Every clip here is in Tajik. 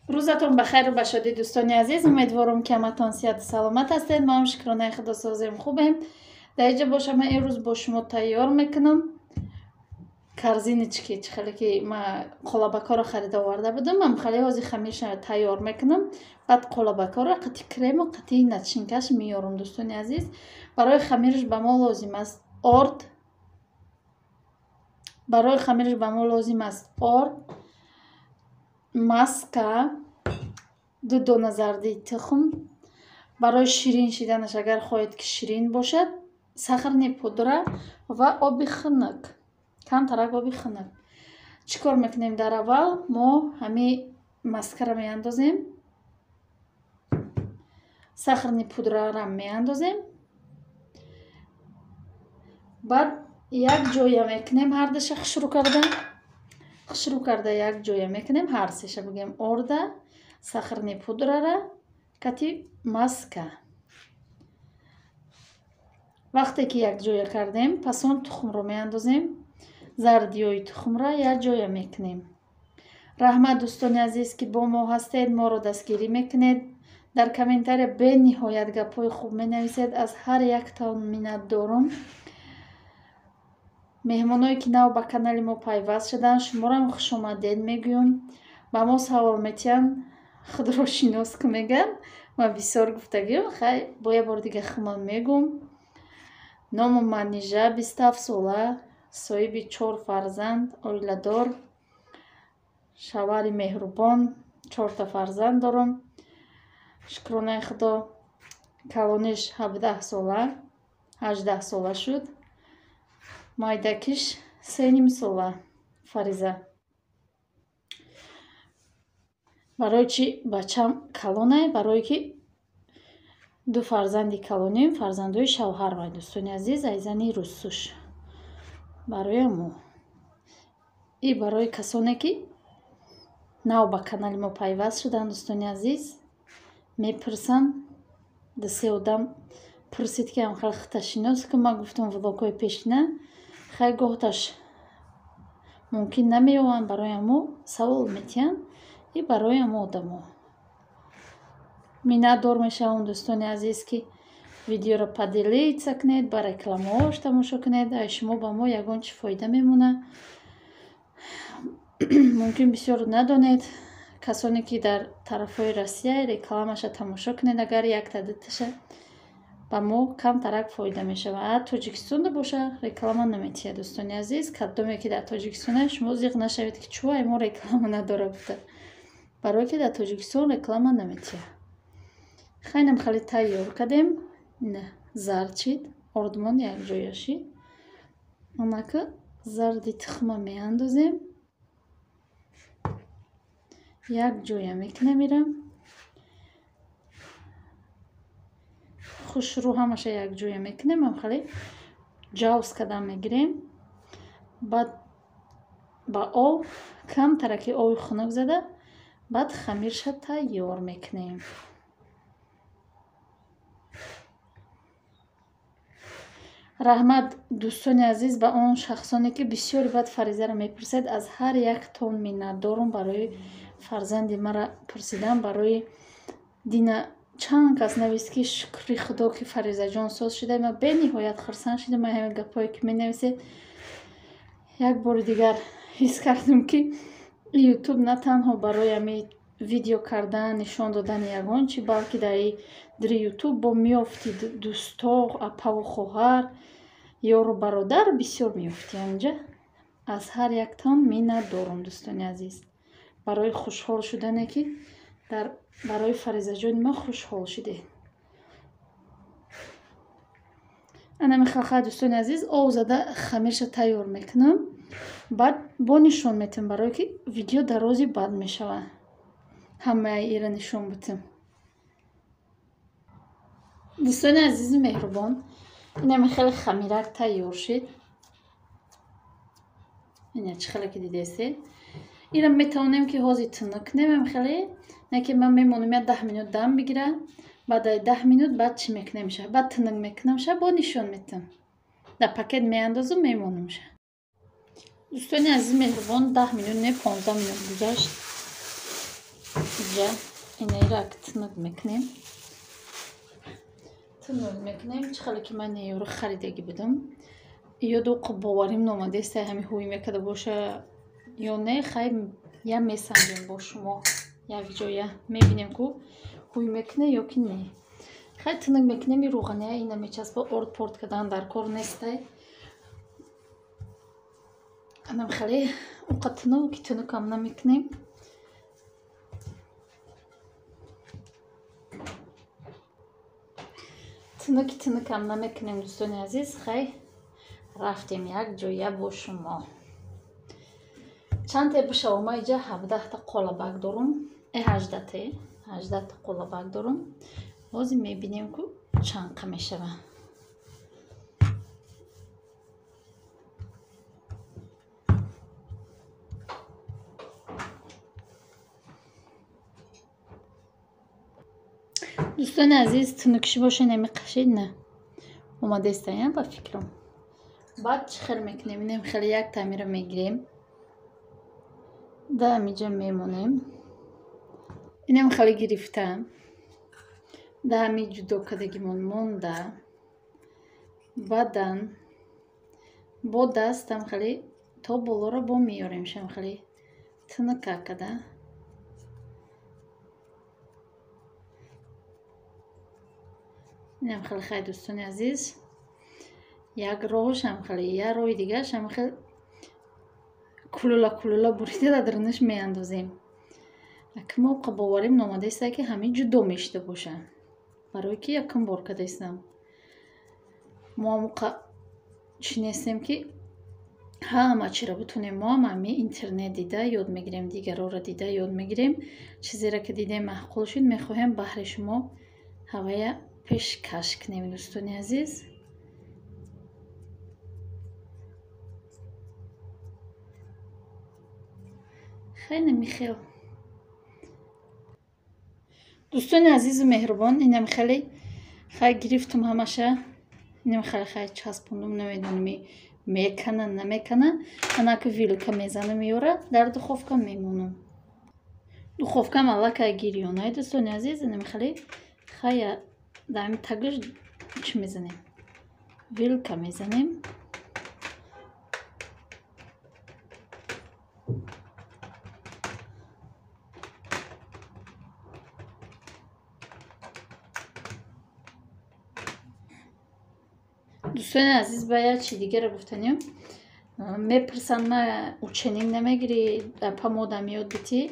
Рӯзатон ба хайру ба шодӣ, дӯстони азиз. Умедворам, ки ҳаматон сиҳату саломат ҳастед. Мо ҳам шукронаи худо созем, хубем. Дар инҷа бошам, ман имрӯз бо шумо тайёр мекунам корзиночки, чӣ хеле ки ма қолабакҳоро харида оварда будам, ман хеле ҳозир хамирша тайёр мекунам, баъд қолабакҳоро қати крему қати начинкаш меёрам. Дӯстони азиз, барои хамираш ба мо лозим аст орд, барои хамираш ба мо лозим аст орд, маска, 2 дона зарди тухм. Барои ширин шиданаш, агар хоҳед, ки ширин бошад, сахарный пудра ва оби хунук, камтарак оби хунук. Чӣ кор мекунем? Дар аввал мо ҳами маскаро меандозем, сахарный пудрара меандозем, баъд як ҷоя мекунем ҳардаша хушрӯ карда, хушрӯ карда як ҷоя мекунем ҳар сеша, бигӯем, орда, сахарный пудрара кати маска. Вақте ки якҷоя кардем, пас он тухмро меандозем, зардиёи тухмро якҷоя мекунем. Раҳмат, дӯстони азиз, ки бо мо ҳастед, моро дастгирӣ мекунед, дар комментария бениҳоят гапҳои хуб менависед. Аз ҳар яктон миннатдорум. Меҳмоное, ки нав ба канали мо пайваст шуданд, шуморам хушомадед мегӯям. Ба мо савол метиҳанд, худро шинос ку мегӯянд. Ман бисёр гуфтагиам, хай бо як бори дига хуман мегӯм. Ному Манижа, 27 сола, соҳиби 4 фарзанд, оиладор, шавари меҳрубон, 4та фарзанд дорам. Шукронаи худо, калониш 17 сола, 18 сола шуд, майдакиш 3,5 сола, Фариза. Барои чӣ бачам калонае? Барое ки 2 фарзанди калоним фарзандои шавҳармай, дӯстони азиз, айзани русуш. Барои мо и барои касоне, ки нав ба канали мо пайваст шуданд, дӯстони азиз, мепурсанд. Ду-се одам пурсид, ки ҳамхел худташинос ки. Ман гуфтам, влогҳои пешина, хай гоҳташ мумкин намеёванд, барои ҳамо савол метиҳанд. И барои ҳамо одамо миннатдор мешавам, дӯстони азиз, ки видеоро поделиться кунед, ба рекламаҳош тамошо кунед. Ай шумо ба мо ягон чӣ фоида мемонад. Мумкин бисёр надонед, касоне, ки дар тарафҳои Россия, рекламаша тамошо кунед, агар якта дуташа, ба мо камтарак фоида мешавад. А Тоҷикистонда боша, реклама наметиҳад, дӯстони азиз. Кадоме ки дар Тоҷикистона, шумо зиқ нашавед, ки чӯ ай мо реклама надора гуфта, барое ки дар Тоҷикистон реклама наметиҳад. Хайнам хеле тайёр кардем, ина зард шид, ордмон якҷоя шид. Онака зарди тухма меандозем, якҷоя мекунем, ира хушрӯ ҳамаша якҷоя мекунем, ам хеле ҷавз кардан мегирем. Баъд ба об, камтараки оби хунук зада, баъд хамирша тайёр мекунем. Раҳмат, дӯстони азиз, ба он шахсоне, ки бисёри баъд Фаризаро мепурсед. Аз ҳар яктон миннатдорум барои фарзанди мара пурсидан. Барои дина чанд кас навист, ки шукри худо, ки Фаризаҷон соз шуда. Ман бениҳоят хурсанд шудам ай ҳамин гапҳое, ки менависед. Як бори дигар ҳис кардам, ки Ютуб на танҳо барои ҳамин видео кардан, нишон додани ягон чи, балки дар дри Ютуб бо меёфти дӯсто, апаву хоҳар, ёру бародар бисёр меёфти анҷа. Аз ҳар яктон миннатдорум, дӯстони азиз, барои хушҳол шудане, ки дар барои Фаризаҷони ма хушҳол шудед. Ана мехалха, дӯстони азиз, об зада хамирша тайёр мекунам, баъд бо нишон метиҳам, барое ки видео дарози бад мешавад, ҳамаи ира нишон бутам. Дӯстони азизу меҳрубон, инаме хеле хамирак тайёр шид. Ина чӣ хеле ки дидестед, ира метавонем, ки ҳозир тунук кунем хеле, не ки ман мемонам, я 10 минут дам бигира. Баъд ай 10 минут баъд чӣ мекунем ша? Баъд тунук мекунам ша, бо нишон метиҳам, дар пакет меандозум, мемонам ша. Дӯстони азиз меҳрубон, 10 минут не, 15 минут гузашт. Иҷа инаира тунук мекунем. Тунук мекунем. Чӣ хеле ки ман ёро харидагӣ будам. Ёду боварим номадеста ҳами ҳуй мекарда боша ё не, хай я месанҷем бо шумо якҷоя мебинем ку ҳуй мекуна ё ки не. Хай тунук мекунем, и рӯғания ина мечаспа, орд порт кардан дар кор нестай. Анам хеле уқа тунуки тунукам намекунем. Тунуки тунукам намекунем дӯстони азиз. Хай рафтем якҷоя бо шумо. Чанд те бишава? Ма иҷа 17та қолабак дорум. 18та қолабак дорум. Ҳозир мебинем ку чандқа мешава. Дӯстони азиз, тунукшӣ боша намеқашед на. Омадестаям ба фикрам. Баъд чӣ хел мекунем? Инем хеле як тамира мегирем. Да ҳамиҷа мемонем. Инем хеле гирифта. Да ҳами ҷудо кардагимон монда. Баъдан бо дастам хеле то болоро бо меёрем шам хеле тунука када. Инам хеле хай дӯстони азиз. Як роҳшам хеле, як роҳи дигаршам хеле кулула кулула бурида дар дарунаш меандозем. Аки мо боварим номадаиста ки ҳамин ҷудо мешида боша. Барое ки якум бор кадаистам. Мо ҳамуқа чӣ нестем ки ҳама чиро бутонем. Мо ҳам ҳами интернет дида ёд мегирем, дигарора дида ёд мегирем. Чизеро ки дидем маъқул шуд, мехоҳем баҳри шумо ҳавая пешкаш кунем дӯстони азиз. Хеле михел. Дӯстони азизу меҳрубон, инам хеле хай гирифтум ҳамаша. Инам хеле хай часпондум, намедонам мекана намекана. Анаки вилка мезанам ёра дар духовка мемонам. Духовкам аллакай гирёнай дӯстони азиз, инам хеле хая дар ҳами тагаш чӣ мезанем? Вилка мезанем. Дӯстони азиз, ба як чи дигаро гуфтанем. Мепурсанд, ма ученик намегирӣ, апа модам ёд битӣ.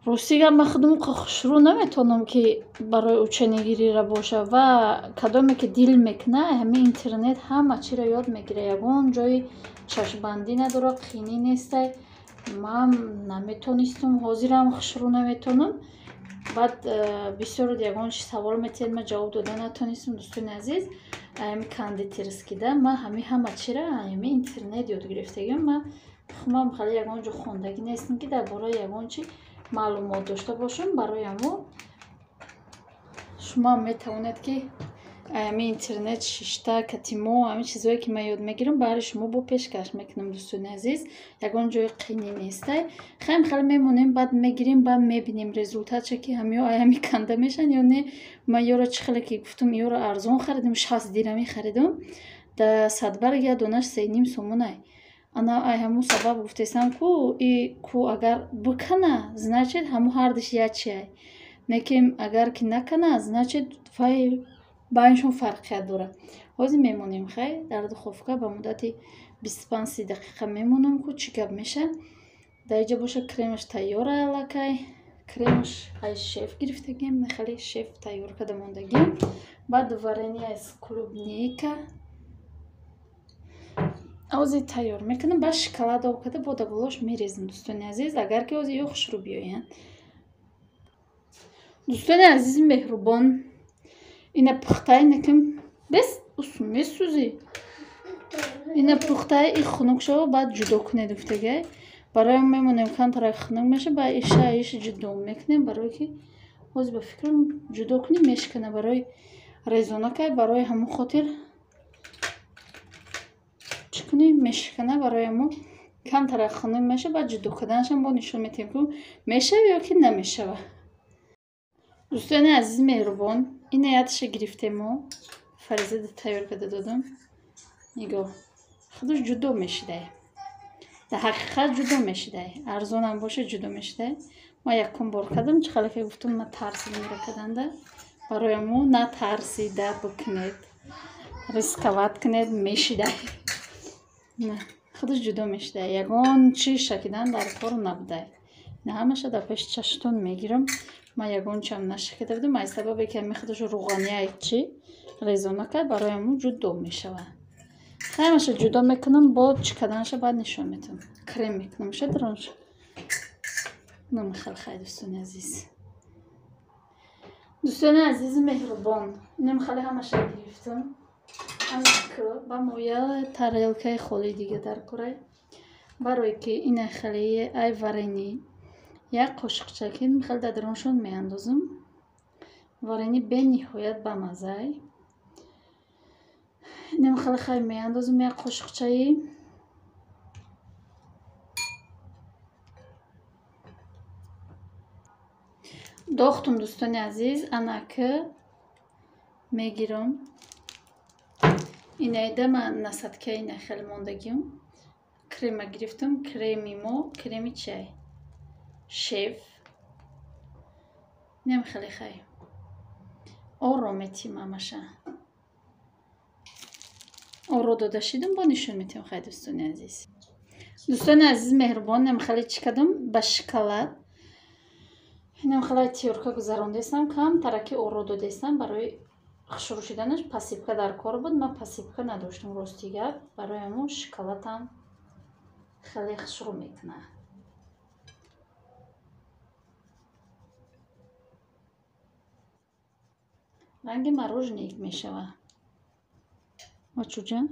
Рости гап, ман худам хушрӯ наметавонам ки барои ученикгирира боша ва кадоме ки дил мекуна, ҳамин интернет ҳама чиро ёд мегира. Ягон ҷои чашмбандӣ надора, қинӣ нестай. Ман наметонистум, ҳозирам хушрӯ наметавонам. Баъд бисёр ягон чи савол метиҳед, ман ҷавоб дода натонистум дӯстони азиз. Ҳами кондитерскида ман ҳами ҳама чиро ҳами интернет ёд гирифтагиам. Ман худам хеле ягон ҷо хондагӣ нестам ки дар бораи ягон чи маълумот дошта бошам. Барои ҳамо шумо метавонед ки ҳами интернет шишта катимо ҳамин чизое ки ман ёд мегирам баҳри шумо бо пешкаш мекунам дӯстони азиз. Ягон ҷои қинӣ нестай. Хайм хеле мемонем, баъд мегирем, баъд мебинем результатша ки ҳамиё ҳами канда мешан ё не. Ман ёро чӣ хеле ки гуфтум, ёро арзон харидам, 60 дирами харидам. Да садбарг як донаш 3,5 сомонай. Ана ай ҳамун сабаб гуфтесам ку и ку агар бикана, значит ҳамун ҳардиш як чиай. Лекин агар ки накана, значит вай байншон фарқият дорад. Ҳозир мемонем хай дар духовка ба муддати 25-30 дақиқа мемонам ку чӣ гап меша. Дар иҷа боша кремаш тайёра аллакай. Кремаш ай шеф гирифтагием, хеле шеф тайёр карда мондагием. Баъд варенье аз клубника ҳозир тайёр мекунам. Баъд шоколад об карда бо болош мерезам дӯстони азиз, агар ки ҳозир ё хушрӯ биёянд. Дӯстони азизи меҳрубон, ина пухтаи накам бес усу месӯзӣ. Ина пухтаи и хунук шава, баъд ҷудо кунед гуфтагай. Барои мемонем камтарак хунук меша, баъд иша иш ҷудо мекунем, барое ки ҳозир ба фикрам ҷудо кунем мешикана барои резонакай, барои ҳамон хотир чӣ кунем мешикана, барои ҳамо Камтара хунук мешава, баъд ҷудо карданашам бо нишон метиҳем, ку мешава ё ки намешава. Дӯстони азизи меҳрубон, ина яташа гирифтему Фариза тайёр карда додам. Нигоҳ, худаш ҷудо мешидай. Дар ҳақиқат ҷудо мешидай. Арзонам боша ҷудо мешидай. Ма якум бор кардам, чӣ хеле ки гуфтам, ма тарсидам ира карданда. Барои мо натарсида бикунед, рисковать кунед, мешидай. На, худаш ҷудо мешидай. Ягон чи шакидан дар кор набудай. На, ҳамаша дар пеши чаштон мегирам. Ма ягон чиам нашакида будам, аз сабабе ки ҳами худаш рӯғанияй чи резона кард, барои мо ҷудо мешавад. Ҳамаша ҷудо мекунам, бо чӣ карданаша баъд нишон метавам. Крем мекунам ша даронша. Намихел хай, дӯстони азиз. Дӯстони азизи меҳрубон, инам хеле ҳамаша гирифтам. Ба моя тарелкаи холии дига дар корай. Барое ки ина хеле ай варени як қошиқчаки хеле дар даруншон меандозам. Варени бениҳоят бамаззай. Инам хеле хай меандозам як қошиқчаи. Дохтум, дӯстони азиз, анаки мегирам. Инаида ман насадка ина хеле мондагим. Крема гирифтам, креми мо, креми чай. Шеф. Инам хеле хай. Оро метим ҳамаша. Оро дода шидам, бо нишон метиҳам хай, дӯстони азиз. Дӯстони азиз меҳрубон, инам хеле чӣ кардам ба шоколад. Инам хеле тёрка гузарондастам, камтараки оро додастам барои хушрӯ шиданаш. Посыпка дар кор буд, ман посыпка надоштам, рости гап. Барои ҳамон шоколадам хеле хушрӯ мекунад. Ранги мороженое мешавад. Очуҷон,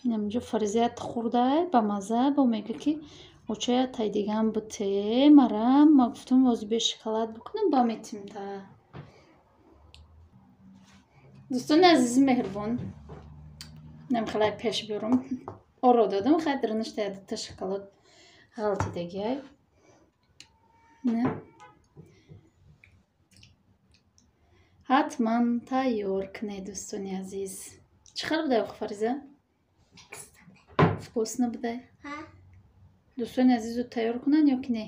инаминҷо Фаризаят хӯрдай ба мазза, бо мега ки очая тай дигам буте марам. Ма гуфтам ози бе шоколад бикунам, ба метим та. Дӯстони азизи меҳрубон, инам хеле пеш биёрам. Оро додам, хай дарунаш та шоколад ғалтидагиай. Не. Ҳатман тайёр кунед, дӯстони азиз. Чӣ хел будай охи, Фариза? Вкусно будай? Дӯстони азизу тайёр кунанд ё ки не?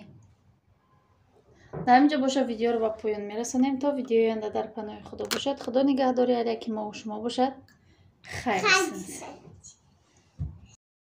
Дар ҳамин ҷо боша видеоро ба поён мерасонем. То видеои оянда дар паноҳи Худо бошад. Худо нигаҳдори ҳар яки мову шумо бошад. Хайр.